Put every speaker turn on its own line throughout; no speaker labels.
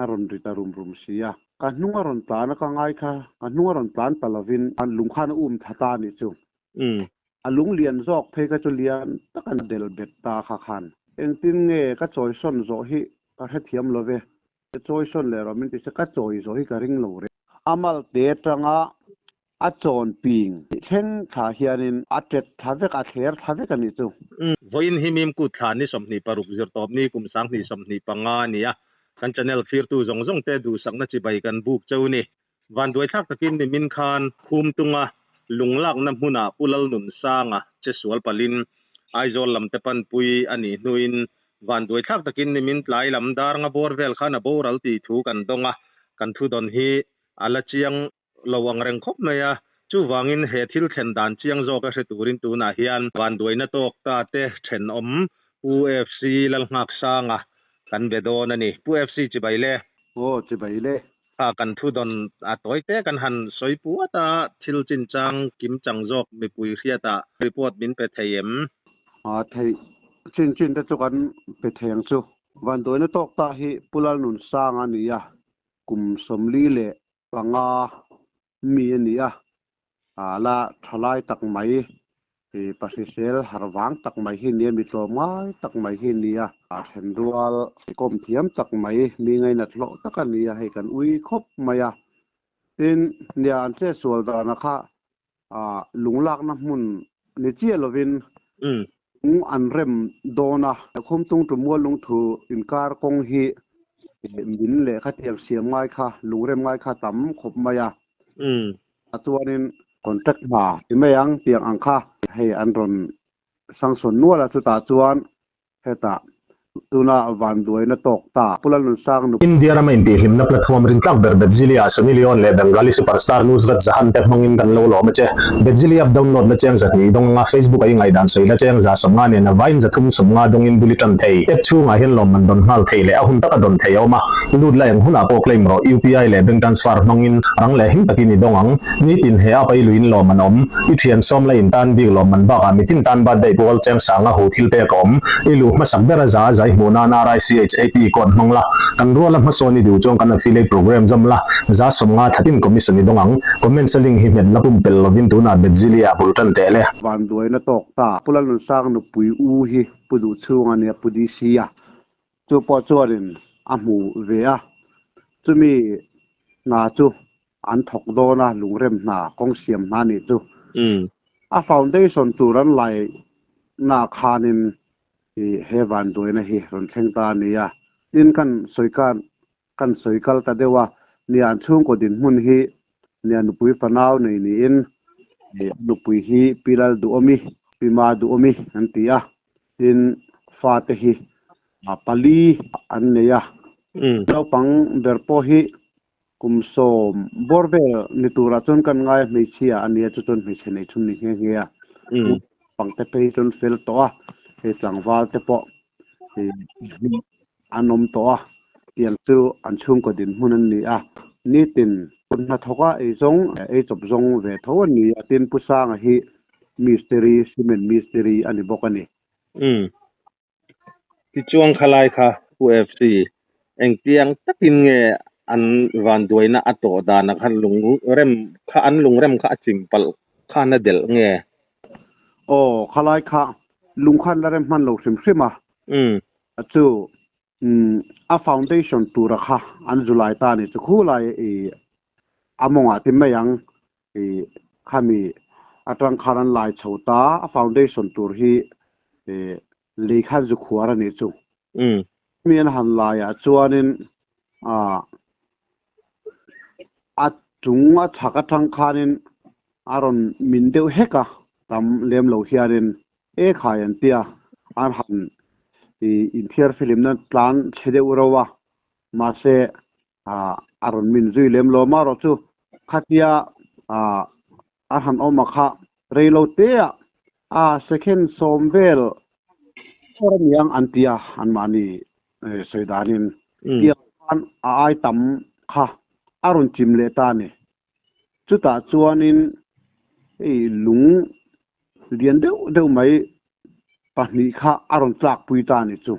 rawn ri ta rum rum si a. Ka hnung a rawn tlan a ka ngai kha, ka hnung a rawn tlan ta lovin lung khan a um tha ta a nih chu. A lung lian zawk phei kha chu lian tak an del bet ta kha khan. Engtin nge ka chawi sawn zawh hi ka hrethiam lo ve. Ka chawi sawn leh rawh min ti se ka chawi zawh hi ka ring lo reng. A malte atanga a chawn ping thleng thla hianin a tet thla vek, a thler thla vek a nih chu.
Vawiin hi Mimkut thla ni 26 zirtawp ni kum 2025 a ni a, kan channel thlirtu zawng zawng te duhsakna chibai kan buk cheu ni. Vanduaithlak takin nimin khan Khumtunga lunglakna hmunah Pu Lalnunsanga che sual palin Aizawl lam te panpui a nih hnuin vanduaithlak takin nimin tlai lam dar nga bawr vel khan a boral tih thu kan dawng a, kan thudawn hi a la chiang lo ang reng khawp mai a, chuvangin he thil thlen dan chiang zawka hre turin tunah hian vanduaina tawk ta te thenawm Pu FC Lalnghaksanga kan be dawn a ni. Pu FC chibai le.
Aw chibai le.
Kha kan thu dawn a tawi te kan han sawi puat a, thil chinchang kim chang zawk mipui hriatah report min pe thei em?
A theih chin chin te chu kan pe thei ang chu. Vanduaina tawk ta hi Pu Lalnunsanga a ni a, kum 45 mi a ni a, A la thalai tak mai, i pahrisel harh vang tak mai hi nia, mi tlawmngai tak mai hi nia, a then rual kawm thiam tak mai, mi ngainat hlawh tak a nia, hei kan ui khawp mai a. Tin, nia an chetsual dana kha lunglakna hmun ni chiah lovin lung an rem dawn a. Khumtung tu mual lungthu inkar kawng hi min leh khatiang siam ngai kha, lungrem ngai kha tam khawp mai a. A chuanin contract hna ti mai ang tiang ang kha hei an rawn sanction nual a, chutah chuan hetah tuna vanduaina tawk ta Pu Lalnunsang nu.
India rama intihhlimna platform rintlak ber Bedzili ah Sunny Leone leh Bengali superstar Nusrat Jahan te hmangin kan lo lawm a che. Bedzili app download na cheng 200 dawng anga Facebook a i ngaihdan sawi la cheng 150 nen a vain 350 dawngin bul i tan thei. App chhungah hian lawmman dawn nghal thei leh a hun taka dawn thei a awm a. Lut la eng hunah pawh claim rawh, UPI leh bank transfer hmangin rang leh him takin i dawng ang. Nitin he app a i luin lawm an awm. I thian sawm la in tan bik lawm man bakah mitin tan birthday pual cheng sanga hu thil pek a awm. I luh hmasak ber a za a zai hmuh nan RICHAT code hmang la, kan ruala hmasawn i duh chuan kan affiliate program zawm la, 150 thatin commission i dawng ang. Comments a link hi hmet la pumpelh lovin tunah Betzili ah bul tan teh le.
Vanduaina tawk ta. Pu Lalnunsang nupui u hi Pu Duhchhunga nia Pu DC a Chu pawh chuanin a hmu ve a, chumi hna chu an thawk dawn a, lungrem hna, kawng siam hna nih chu. A foundation tur an laihna khanin he vanduaina hi rawn thleng ta a ni a. Tin, kan sawi kan kan sawi kal ta deuh a, nia an chhungkaw dinhmun hi nia nupui fanau nei niin nupui hi Pi Lal Duhawmi, Pi Ma Duhawmi an ti a. Tin, fate hi pali an nei a, naupang ber pawh hi kum 10 bawr vel ni turah chuan kan ngai a, hmeichhia a nia, chu chuan hmeichhe nei chhun ni nghe nghe a, naupang te phei chuan fel tawh a, hei tlangval te pawh an awm tawh a, tiang chu an chhungkaw dinhmun an ni a, nitin kut hnathawka eizawng, eichawp zawng ve tho a ni a, tin Pu Sanga hi Mistiri, cement mistiri a ni bawk a ni.
Umm. Tichuan khalai kha UFC engtiang takin nge an vanduaina a tawh dana kha lungrem kha an lungrem kha a chim palh khan a delh nge?
Aw, khalai kha lung khan la rem hman lo hrim hrim a.
Umm.
Chu umm a foundation tura kha an zulai ta a ni chu khulai i a mawngah ti mai ang I khami atang khan an lai chho ta, a foundation tur hi lei khan zu khuar a nih chu. Mi an han laiah chuanin a chung a chhak atang khanin a rawn min deuh hek a, tam lem lo hianin e khai an tia, an han inthiar filimna tlan chhe deuh reuh a, mahse a rawn min zui lem lo amaherawh chu khatia a han awm a kha rei lo te ah a second 10 vel awr a niang an ti a anmahni sawi danin tiang khan a ai tam kha a rawn chim leh ta a ni. Chutah chuanin hei lung lian deuh deuh mai pahnih kha a rawn tlakpui ta a ni chu.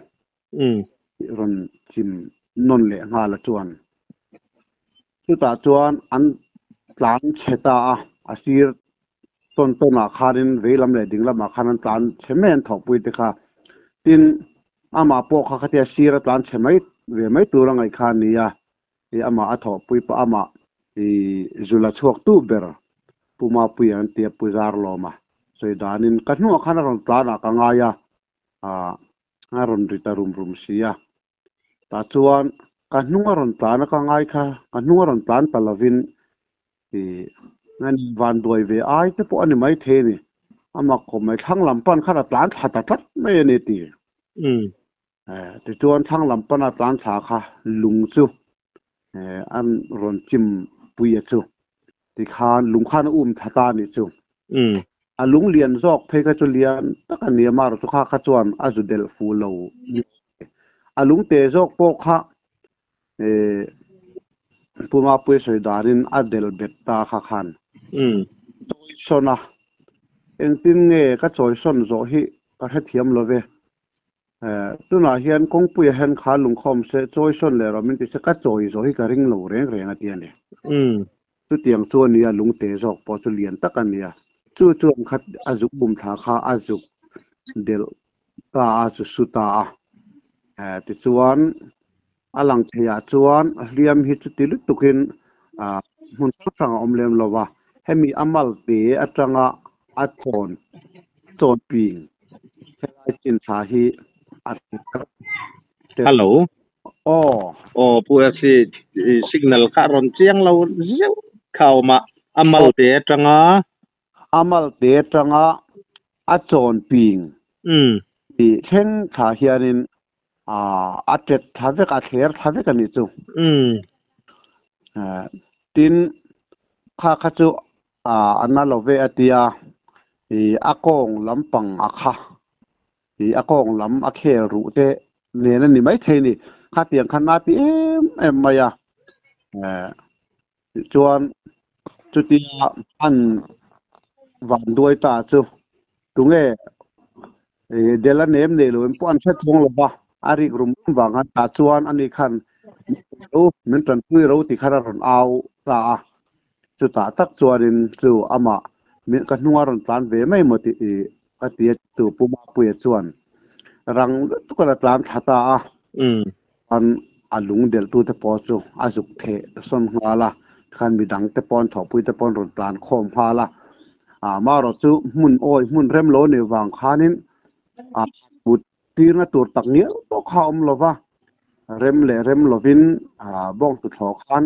Rawn chim nawn leh nghal a chuan. Chutah chuan an tlan chhe ta a, a sir tawn tawnah khanin vei lam leh ding lamah khan an tlan chhe mai an thawhpui te kha. Tin, amah pawh kha khatia sir a tlan chhe mai ve mai tur a ngaih kha a ni a, i amah a thawhpui pawh amah i zula chhuak tu ber Pu Mapuia an tia Pu Zarlawma sawi danin ka hnungah khan a rawn tlanah ka ngai a, a rawn ri ta rum rum si a. Tah chuan ka hnung a rawn tlan a ka ngai kha, ka hnung a rawn tlan ta lovin i van duai ve ai te pawh a ni maithei a ni. Amah kawm mai thlang lam pan khan a tlan thla ta tlat mai a ni ti. Tichuan thlang lam pana tlan thla kha lung chu an rawn chim pui a chu. Tikhan lung khan a um thla ta a nih chu. A lung lian zawk phei kha chu lian tak a ni a, marawh chu kha kha chuan a zu delh fuh lo. A lung te zawk pawh kha Pu Mapuia sawi danin a delh bet ta kha khan. Chawi sawn a, engtin nge ka chawi sawn zawh hi ka hrethiam lo ve. Tunah hian kawngpuia hian kha lungkhawm se chawi sawn leh rawh min ti se ka chawi zawh hi ka ring lo reng reng a ti a ni. Chutiang chu a nia lungte zawk pawh chu lian tak a nia. Chu chuan kha a zuk bum thla kha a zuk delh ta a, zu su ta a. Tichuan a lang theiah chuan hliam hi chuti lutukin hmun hrang hrang a awm lem lo va, hemi a malte atanga a chawn chawn ping helai chin thla hi a
Hello.
Aw.
Aw Pu FC signal kha a rawn chiang lo zeuh kha a awm a, a malte atanga
A malte atanga a chawn ping tih thleng thla hianin a tet thla vek, a thler thla vek a nih chu. Tin, kha kha chu a na lo ve a tia, a kawng lampang a kha, a kawng lam a khel ruh te nen a ni maithei a ni. Khatiang khan a ti em em mai a. Tichuan, chutia an van duai ta chu tunge Dela nem nei lo in pawh an hre thawng lo va, a rik rum rum vang a tah chuan ani khan min tanpui ro ti khan a rawn au ta a. Chutah tak chuanin chu amah ka hnunga rawn tlan ve mai maw tih ka ti a tu Pu Mapuia chuan rang lutuk a tlan thla ta a. Chuan a lung delhtute pawh chu a zuk theh sawn nghal a, tikhan midang te pawh an thawhpui te pawh an rawn tlan khawm nghal a. Amaherawh chu hmun awi hmun rem lo nih vang khanin a mut tirna tur tak ngial pawh kha a awm lo va, rem leh rem lovin bawng tuthlawh khan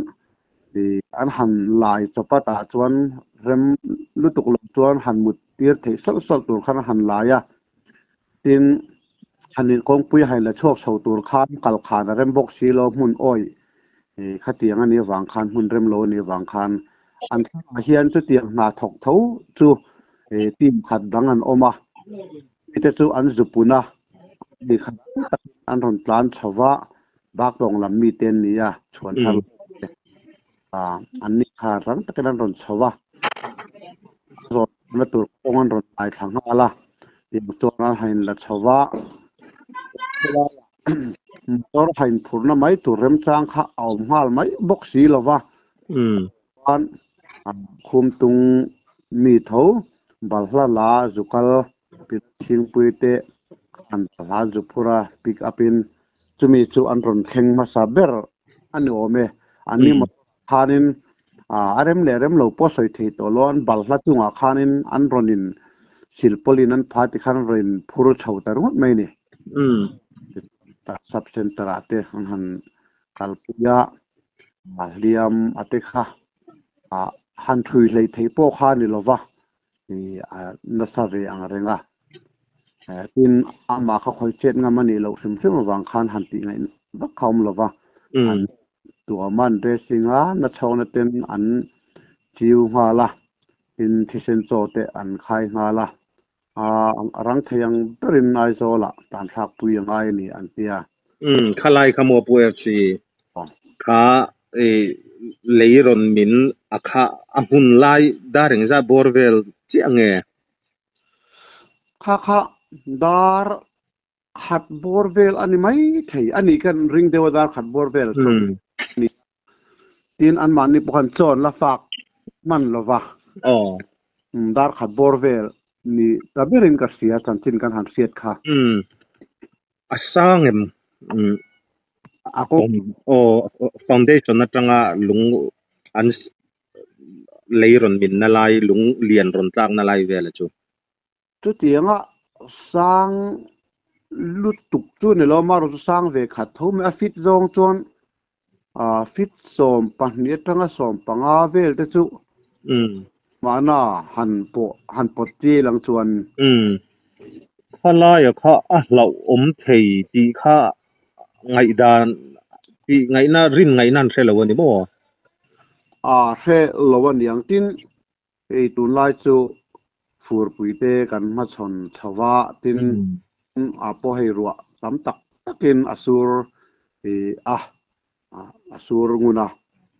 an han lai chawp a, tah chuan rem lutuk lo chuan han mut tir theih sawlh sawlh tur khan a han lai a. Tin, han in kawngpui hain la chhuak chho tur khan kal khan a rem bawk si lo, hmun awi khatiang a nih avang khan, hmun rem lo a nih avang khan an thlarah hian chutiang hna thawk tho chu team khat dang an awm a, mite chu an zupun a, mi khat takin an rawn tlan chho va, Baktawng lam mite an ni a, chhuan thar te an ni kha rang takin an rawn chho va, zawhna tur kawng an rawn ngai thla nghal a, tiang chuan an hain la chho va, motor hain phurna mai tur remchang kha a awm nghal mai bawk si lo va, chuan Khumtung mi tho balhla la zukal Thingpui te an hla zu phur a, pick up in chumi chu an rawn thleng hmasa ber a ni awm e. An ni motor ah khanin a rem leh rem lo pawh sawi thei tawh lo, an balhla chungah khanin an rawn in silpawlin an pha tikhan an rawn in phur chho ta ringawt mai a ni. Sub center ah te an han kalpui a, hliam a te kha han thui hleih theih pawh kha a ni lova, a nasa ve ang reng a. Tin, amah kha khawi chet ngam a nih loh hrim hrim avang khan han tih ngaih vak kha awm lova. An tuaman dressing a, na chhawkna ten an chiu nghal a, tin thisen chaw te an khai nghal a. A rang thei ang berin Aizawlah tan thlak pui a ngai a ni an ti a.
Khalai kha maw Pu FC kha lei rawn min a kha a hmun lai dar engzah bawr vel chiah nge?
Kha kha dar. Khat bawr vel a ni mai thei a nih kan ring deuh a dar khat bawr vel chu a ni. Tin, anmahni pawh khan chawn la fak hman lo va. Dar khat bawr vel ni ta berin ka hria chanchin kan han hriat kha.
A sang em?
A kawng.
Aw, foundation atanga lung an lei rawn minna lai, lung lian rawn tlakna lai vela chu.
Chutianga sang lutuk chu ni lo, amaherawhchu sang ve khat tho mai. A fit zawng chuan fit 12 atanga 15 vel te chu mahna han pawh han pawt chiai lang chuan.
Khalaia kha a hlauhawm thei tih kha ngaihdan tih ngaihna rin ngaihna an hre lo a ni maw?
A hre lo a niang. Tin, Hei tunlai chu furpui te kan hmachhawn chho va, tin a pawh hei ruah tam tak takin a sur a, a sur ngun a.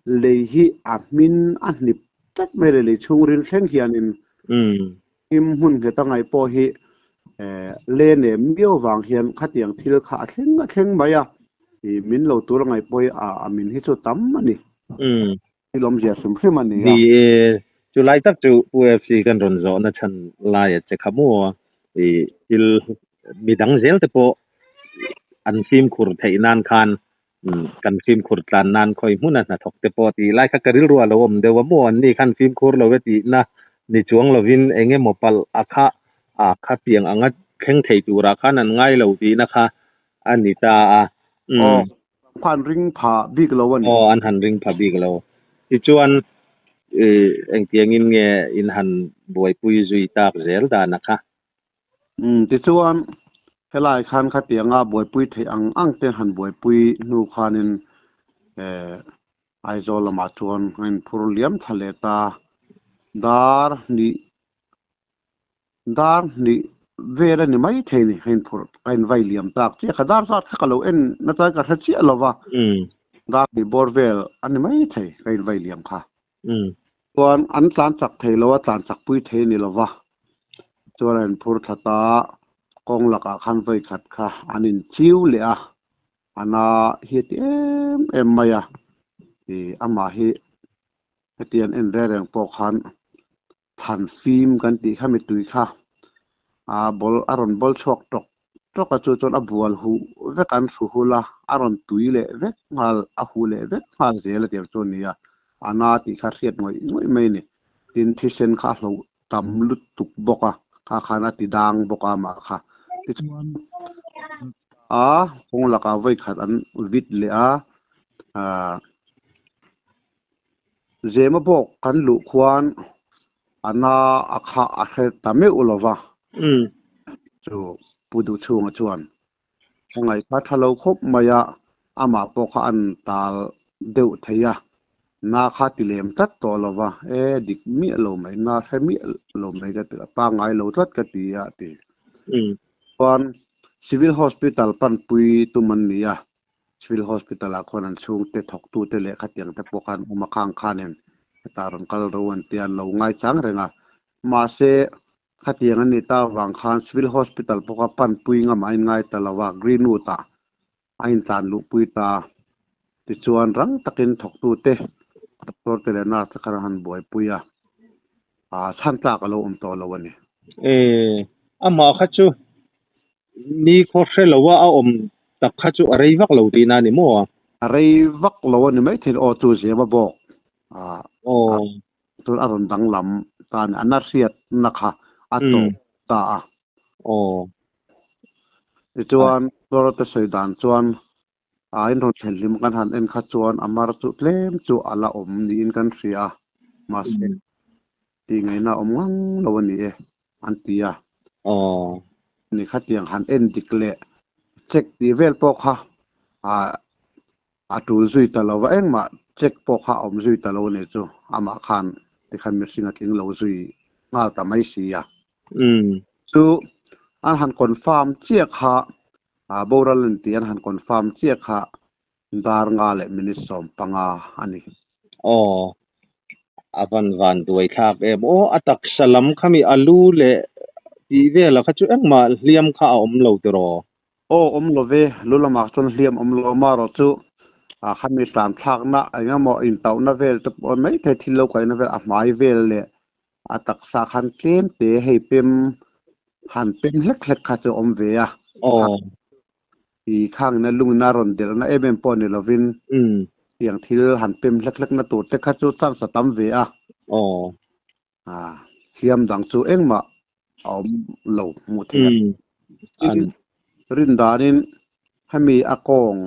Lei hi a hmin a hnip tlat mai le, lei chhungril thleng hianin him hmun nghet a ngaih pawh hi le nem miau vang hian khatiang thil kha a thleng a thleng mai a, min lo tur a ngaih pawh hi a min hi chu tam a ni. Thil awmzia hrim hrim a ni a.
Ni e, chu lai tak chu UFC kan rawn zawhna chhan laia che kha maw i thil midang zel te pawh an fimkhur theih nan khan kan fimkhur tlan nan khawi hmuna hnathawk te pawh tih lai kha ka rilru a lo awm deuh a maw an ni khan fimkhur lo e tihna ni chuang lovin eng emaw palh a kha a kha piang anga thleng thei turah khan an ngai lo tihna kha a ni ta a.
Aw, Khan ring pha bik lo a ni.
Aw, an han ring pha bik lo. Tichuan, engtiangin nge in han buaipui zui tak zel dan a kha?
Umm, tichuan, helai khan khatianga buaipui theih ang ang te han buaipui hnu khanin Aizawl lamah chuan a inphur liam tha leh ta. Dar hnih Dar hnih vel a ni mai thei ni, ka inphurh, ka invai liam tak chiah kha. Dar zat kha ka lo en na chuan ka hre chiah lo va, dar hnih bawr vel a ni mai thei ka invai liam kha. Chuan an tlan chak thei lo a, tlan chak pui thei a ni lo va, chuan a inphur thla ta, kawng lakah khan vawi khat kha an inchiu leh a, a na hi a ti em em mai a, ih amah hi heti an en reng reng pawh khan Than fim kan tih kha mitui kha a ball a rawn ball chhuak tawk tawk a chu chuan a bual huh vek an hru hul a, a rawn tui leh vek nghal a huh leh vek nghal zel a tiang chu a ni a, a na tih kha hriat ngawih ngawih mai a ni. Tin thisen kha a hloh tam lutuk bawk a, kha khan a ti dang bawk a amah kha. Tichuan a kawng lakah vawikhat an vit leh a, ah. Zema bawk kan luh khuan a na a kha a hre ta meuh lo va. Chu Pu Duhchhunga chuan a ngaihkha tha lo khawp mai a, amah pawh kha an tal deuh thei a, na kha ti lem tlat tawh lo va, e dik miah lo mai, na hre miah lo mai ka ti, a pangngai lo tlat ka ti a, a ti. Chuan Civil Hospital panpui tum an ni a, Civil Hospital ah khuan an chhungte thawktute leh khatiang te pawh khan awm a khang khanin hetah rawn kal ro an tia an lo ngaichang reng a. Mahse, khatiang an nih ta avang khan Civil Hospital pawh kha panpui ngam a inngai ta lo a, Greenwood ah a intlan luhpui ta. Tichuan rang takin thawktute, doctor te leh nurse te khan an han buaipui a, chhan tlak a lo awm tawh lo a ni.
E, amah kha chu Ni khaw hre lo a, a awm tak kha chu a rei vak lo tihna a ni maw?
A rei vak lo a ni maithei aw chu Zema bawk a chuan a rawn danglam ta a ni, a na hriatna kha a tawp ta a. Tichuan Dorote sawi dan chuan a inrawn thlen hlim kan han en kha chuan a mar chu tlem chu a la awm niin kan hria a, mahse tih ngaihna a awm ngang lo a ni e an ti a. Ni khatiang han en dik leh check tih vel pawh kha a tul zui ta lo va, engmah check pawh kha a awm zui ta lo a ni chu amah khan tikhan mihring a tling lo zui nghal ta mai si a. Chu an han confirm chiah kha Boral an tih an han confirm chiah kha dar nga leh minute 15 a ni.
Aw, a van van duai thlak em aw, a taksa lam kha mi alu leh tih vela kha chu engmah hliam kha a awm lo tiraw?
Aw awm lo ve, lu lamah chuan hliam awm lo amaherawh chu khami tlan thlakna eng emaw intauhna vel te pawh maithei thil lo kaihna vel a hmai vel leh a taksa khan tlem te hei pem han pem hlek hlek kha chu a awm ve a.
Aw.
I khangina lungina rawn delhna em em pawh ni lovin tiang thil han pem hlek hlekna tur te kha chu chance a tam ve a.
Aw.
A hliam dang chu engmah a awm lo hmuh theih a. Tin, rin danin hemi a kawng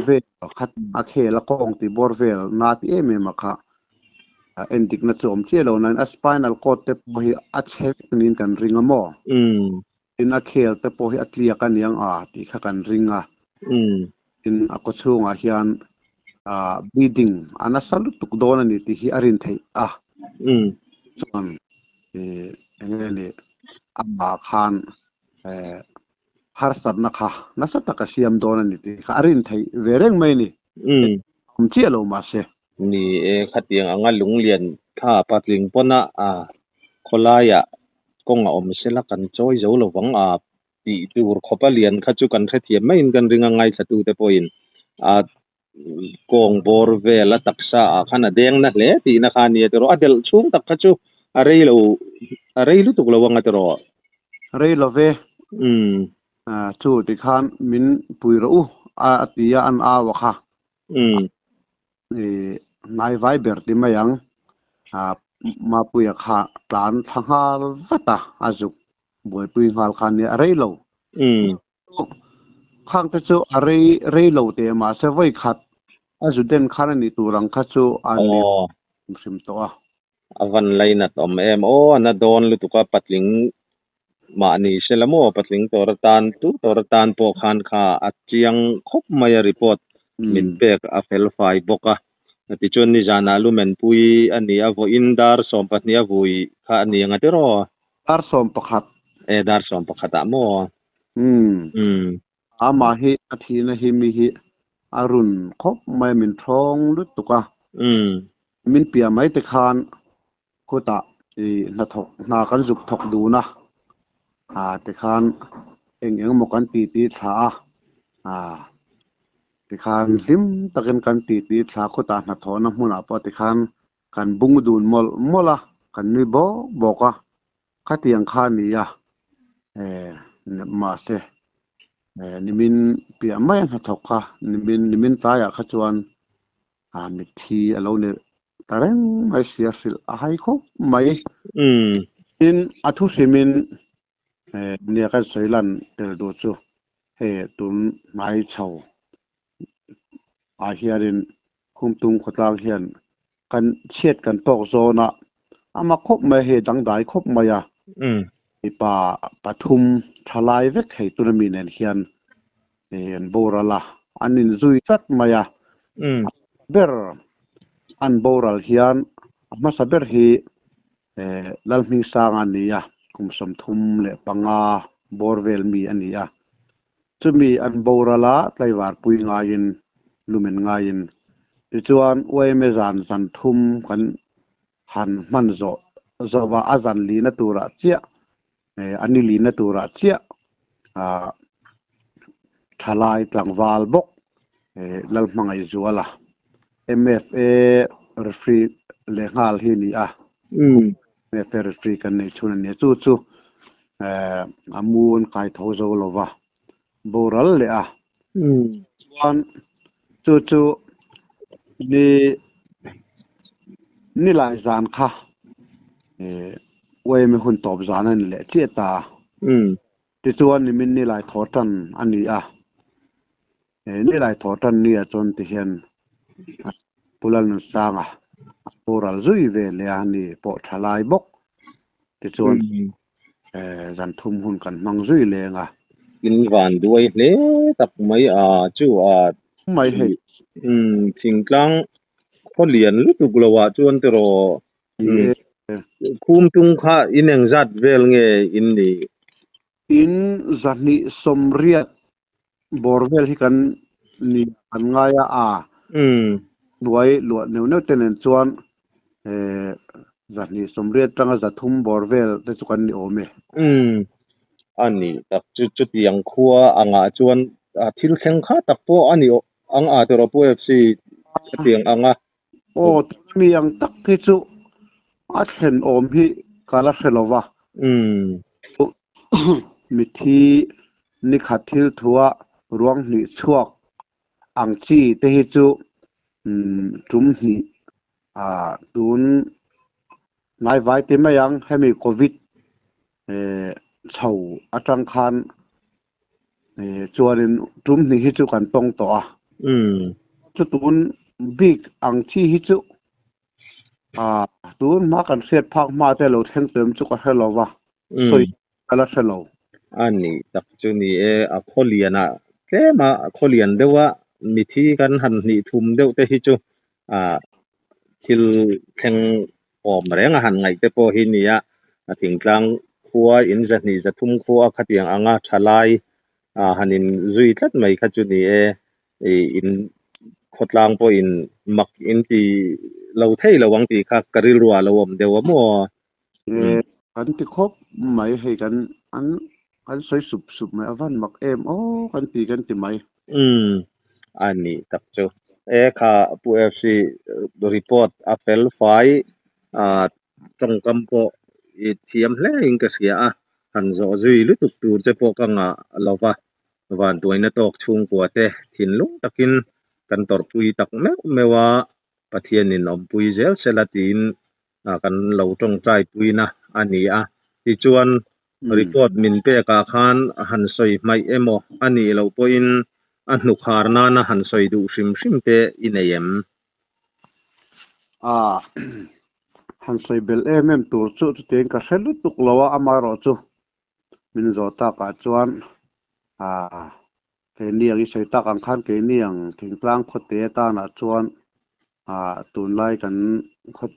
vel khat a khel a kawng tih bawr vel na ti em em a kha endikna chu awm chiah lo nain a spinal cord te pawh hi a chhe vek niin kan ring a maw? Tin, a khel te pawh hi a tliak a niang a tih kha kan ring a. Tin, a kaw chhungah hian bleeding a nasa lutuk dawn a ni tih hi a rin theih a. Chuan eng nge ni amah khan harsatna kha nasa taka siam dawn a ni tih kha a rin theih ve reng mai a ni. Awm chiah lo mahse.
Ni e, khatiang anga lunglian tha patling pawna khawlaiah kawng a awm sela kan chawi zo lo vang a tih tur khawpa lian kha chu kan hrethiam maiin kan ring a, ngaithlatute pawhin a kawng bawr vel a taksa ah khan a deng na hle tihna kha a nia tiraw, a delh chhung tak kha chu a rei lo a rei lutuk lo anga tiraw.
Rei lo ve. Chu tikhan min pui rawh u a ti a, an au a kha. Hnai vai ber ti mai ang. Mapuia kha tlan thla nghal vat a, a zuk buaipui nghal kha nia a rei lo. Khang te chu a rei rei lo teh mahse vawi khat a zu den khan a nih tur ang kha chu a ni hrim tawh a.
A van lainat awm em aw, a na dawn lutuk a patling mahni se la maw patling tawr atan tu tawr atan pawh khan kha a chiang khawp mai a report min pek a fel fai bawk a. Tichuan nizanah lumen pui a ni a, vawiin dar 12 a vui kha a ni ang a tiraw?
Dar 11.
E dar 11 ah maw?
Umm. Amah hi a thihna hi mi hi a run khawp mai a, min thawng lutuk a. Min piah mai te khan khutah i hnathawk hna kan zuk thawk dun a, ah tikhan eng eng emaw kan ti ti thla a, ah tikhan hlim takin kan ti ti thla khutah hnathawhna hmunah pawh tikhan kan bung dun mawlh mawlh a, kan nui bawk bawk a, khatiang kha a ni a, eh mahse eh nimin piah mai a hnathawk kha nimin nimin tlaiah kha chuan A mitthi a lo ni ta reng mai si a hrilh a hai khawp mai. Tin, a thu hrimin nia kan sawi lan tel duh chu hei tun hnai chho ah hianin Khumtung khawtlang hian kan chhiat kan tawk zawn a, a mak khawp mai hei dangdai khawp mai a. Mipa pathum thalai vek hei tuna mi nen hian an boral a, an inzui tlat mai a. A ber an boral hian a hmasa ber hi Lalhmingsanga a ni a, kum 35 bawr vel mi a ni a. Chumi an boral a, tlaivar pui ngaiin, lumen ngaiin. Tichuan YMA zan zan thum kan han hman zawh zawh a, a zan lihna turah chiah A ni lihna turah chiah thalai tlangval bawk Lalhmangaihzuala, MFA referee leh nghal hi a ni a, MFA referee kan neih chhun a ni a, chu chu a mu an kai tho zo lo va, boral leh a. Chuan chu chu ni nilai zan kha UAM hun tawp zan a ni leh chiah ta. Tichuan nimin nilai thaw tan a ni a, nilai thaw tan nia chuan tihian Pu Lalnunsanga a boral zui ve leh a ni pawh tha lai bawk. Tichuan zan thum hun kan hmang zui leng a.
In van duai hle tak mai a chu a.
Mai hei.
Thingtlang khaw lian lutuk lo ah chuan tiraw khum tung kha in engzat vel nge in nih?
In 280 bawr vel hi kan ni an ngai a, a hnuai luah neuh neuh te nen chuan 280 tanga 300 bawr vel te chu kan ni awm e.
A ni tak chu chutiang khua angah chuan thil thleng kha tak pawh a ni ang a tiraw Pu FC chutiang anga.
Aw mi ang tak hi chu a thlen awm hi ka la hre lo va. Mithi nikhat thil thua ruang hnih chhuak ang chi te hi chu tum hnih tun hnaivai ti mai ang hemi covid chho atang khan chuanin tum hnih hi chu kan tawng tawh a. Chu tun bik ang chi hi chu tun hma kan hriat phak hma te lo thleng tawh em chu ka hre lo va, sawi ka la hre lo.
A nih tak chu ni e, a khaw lianah tlem a, khaw lian deuh a, mithi kan han hnih thum deuh te hi chu thil thleng awm reng a han ngaih te pawh hi nia, a thingtlang khua in zahnih zathum khua khatiang anga thalai han in zui tlat mai kha chu ni e, in khawtlang pawhin mak in ti lo thei lo ang tih kha ka rilru ah lo awm deuh a maw?
Kan ti khawp mai hei kan an kan sawi sup sup mai a van mak em aw kan ti kan ti mai.
Umm a nih tak chu. E kha Pu FC report a fel fai a tawngkam pawh i thiam hle in ka hria a, han zawh zui lutuk tur che pawh ka ngah lo va, vanduaina tawk chhungkua te thinlung takin kan tawrhpui tak meuh meuh a, Pathianin awmpui zel sela tiin kan lo tawngtai puina a ni a. Tichuan, report min pekah khan han sawi hmaih emaw a nih loh pawhin a hnukhar nana han sawi duh hrim hrim te i nei em?
A han sawi belh em em tur chu chutiang ka hre lutuk lo a, amaherawhchu min zawh takah chuan Keini ang i sawi tak ang khan keini ang thingtlang khawte atanah chuan ah tunlai kan khaw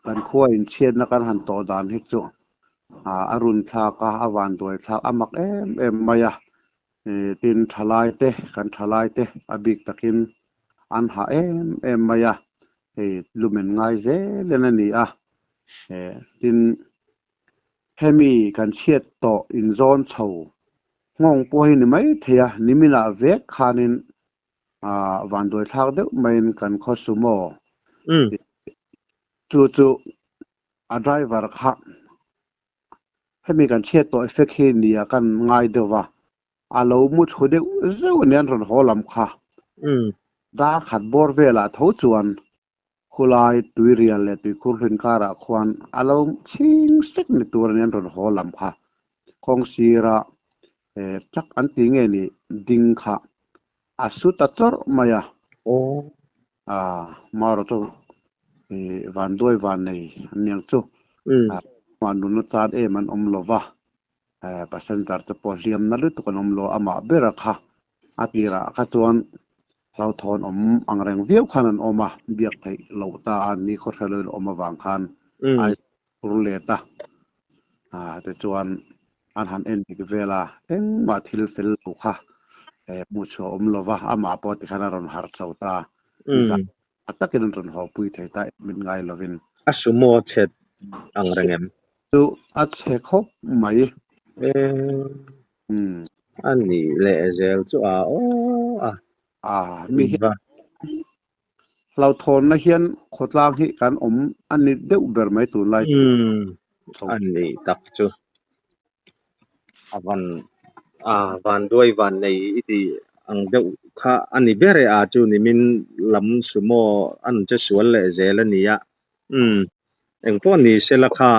kan khua inchhiatna kan han tawh dan hi chu ah a run thlak a, a van duai thlak a mak em em mai a. Ih tin thalai te kan thalai te a bik takin an hah em em mai a, hei lumen ngai zelin a ni a. Eh tin hemi kan chhiat tawh inzawn chho Nghawng pawh hi ni mai thei a, niminah vek khanin vanduai thlak deuh maiin kan khaw sumo chu chu a driver kha hemi kan chhiat tawh effect hi nia kan ngai deuh va, a lo mu thu deuh zeuh a nia an rawn haw lam kha. Dar khat bawr velah tho chuan Khulai tuirial leh tuikhur hlin karah khuan a lo chhing sek ni tur a ni an rawn haw lam kha. Kawng sira truck an ti nge ni ding kha a su ta chawrh mai a. Marawh chu vanduai van nei an niang chu. Nunna tan em an awm lo va. Passenger te pawh hliamna lutuk an awm lo a, amah bera kha a tirah kha chuan hlauhthawn awm ang reng viau khan an awm a, biak theih loh ta a ni khawhre lo awm avang khan a ur let a, tichuan an han en dik vel a, engmah thil fel lo kha hmuh chhuah awm lo va, amah pawh tikhan a rawn harh chho ta a, A takin an rawn hawpui thei ta em min ngai lovin.
A sumo chhet ang reng em?
Chu a chhe khawp mai.
E a nih leh zel chu a aw a.
A mi hian hlauhthawnna hian khawtlang hi kan awm a ni deuh ber mai tunlai chu.
A nih tak chu. A van a van duai van nei i tih ang deuh kha a ni ber e a chu nimin lam sumo an che sual leh zel a ni a umm engpawh ni sela kha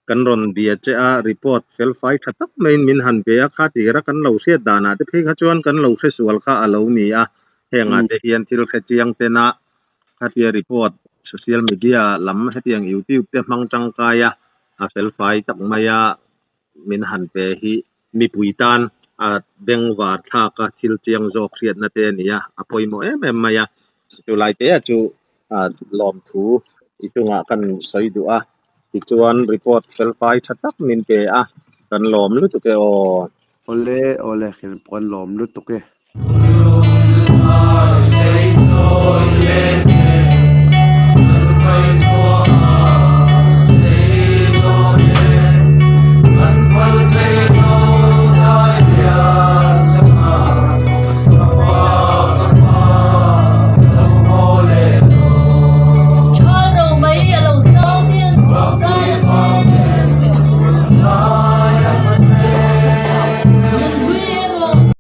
kan rawn bia che a report fel fai tha tak maiin min han pe a kha tira kan lo hriat danah te phei kha chuan kan lo hre sual kha a lo ni a hengah te hian thil hre chiang tena khatia report social media lam hetiang youtube te hmang tangkai a a fel fai tak mai a. min han pe hi mipui tan a bengvar thlak a thil chiang zawk hriatna te a ni a, a pawimawh em em mai a. Chulai te ah chu lawmthu i chungah kan sawi duh a, tichuan report felfai tha tak min pe a, kan lawm lutuk e aw.
Awle awle kan lawm lutuk e.